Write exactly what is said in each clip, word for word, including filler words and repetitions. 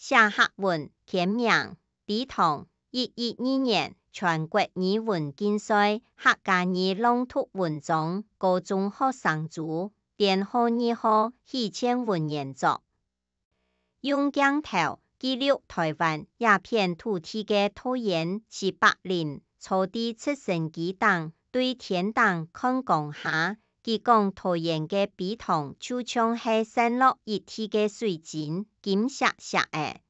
寫客文，簡名：陂塘。一一二年，全國語文競賽客家語朗讀文章，高中學生組，編號二號，許倩文原作。 用鏡頭記錄臺灣這片土地个桃園徐柏林，坐在直升機頂，對天頂看降下，佢講桃園个陂塘就像係散落一地个水晶，金閃閃仔。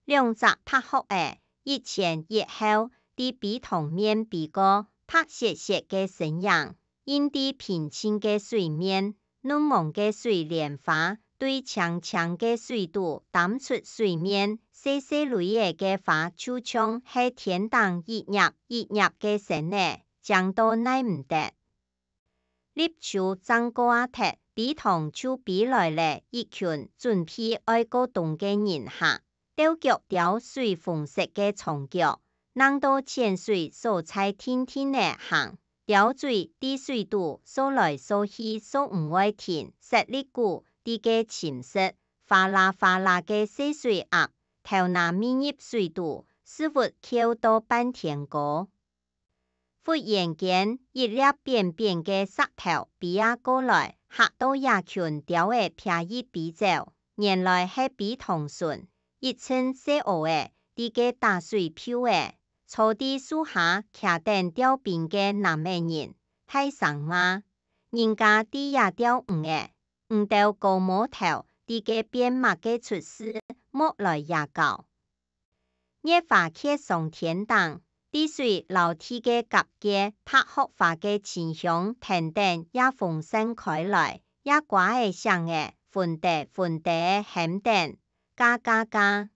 兩隻白鶴仔，一前一後，在陂塘面飛過，白雪雪个身影， 映在平靜个水面，嫩黃个水蓮花對青青个水肚擔出水面，細細蕊仔个花就像係天頂一葉一葉个星仔，靚到耐毋得。立秋正過啊忒，陂塘就飛來了一群準備愛過冬个人客。 兜腳叼水紅色个長腳，躘到淺水所在定定仔行，鳥嘴在水肚掃來掃去掃毋會停，食力牯在該尋食，嘩啦嘩啦个細水鴨，頭那未入水肚，屎朏翹到半天高。 忽然間，一粒扁扁个石頭飛啊過來，嚇到這群鳥仔飛一飛走。原來係陂塘脣，一陣細阿仔，在該打水漂仔，坐在樹下徛等調兵个男仔人，大聲罵：「人家在這釣魚仔，你兜高毛頭在該變麼个出事，莫來惹搞！」 月華卻上天頂，在水摎地个交界，白鶴花个清香跈等夜風散開來，野瓜仔、杏仔，分垤分垤仔喊等：「嘎嘎嘎！」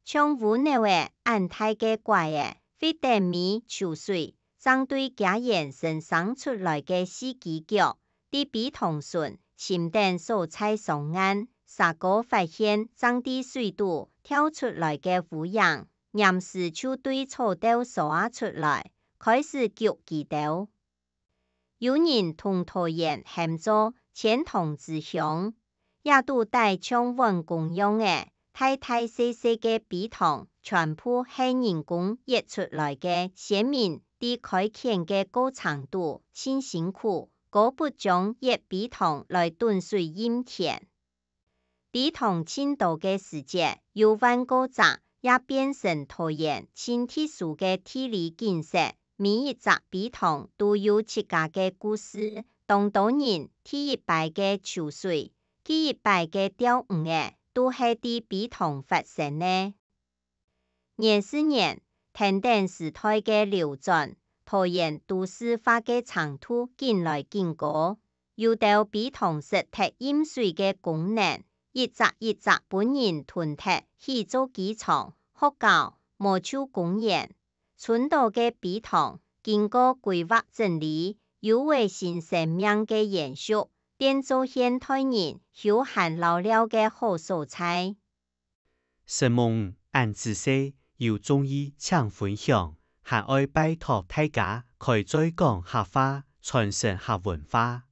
像烏貓仔恁大个乖仔，拂等尾泅水， 正對厥原生生出來个四支腳，在陂塘脣尋等所在上岸，嗄過發現正在水肚跳出來个烏蠅，黏時就對草竇趖啊出來，開始逐佢兜。有人同桃園喊做千塘之鄉， 這肚底像碗公樣仔，大大細細个陂塘，全部係人工挖出來个，先民在開墾个過程肚盡辛苦，過不將挖陂塘來囤水蔭田。陂塘盡多个時節，有萬過隻，也變成桃園盡特殊个地理景色。每一隻陂塘都有自家个故事，當多人第一擺个泅水， 第一擺个釣魚仔，都係在陂塘發生个。年時年，跈等時代个流轉，桃園都市化个程度緊來緊高，有兜陂塘失忒蔭水个功能，一隻一隻分人屯忒起做機場、學校，無就公園。 賰到个陂塘，經過規劃整理，有了新生命个延續，變做現代人休閒遶尞个好所在。承蒙，恁仔細，有中意請分享，還愛拜託大家開嘴講客話，傳承客文化。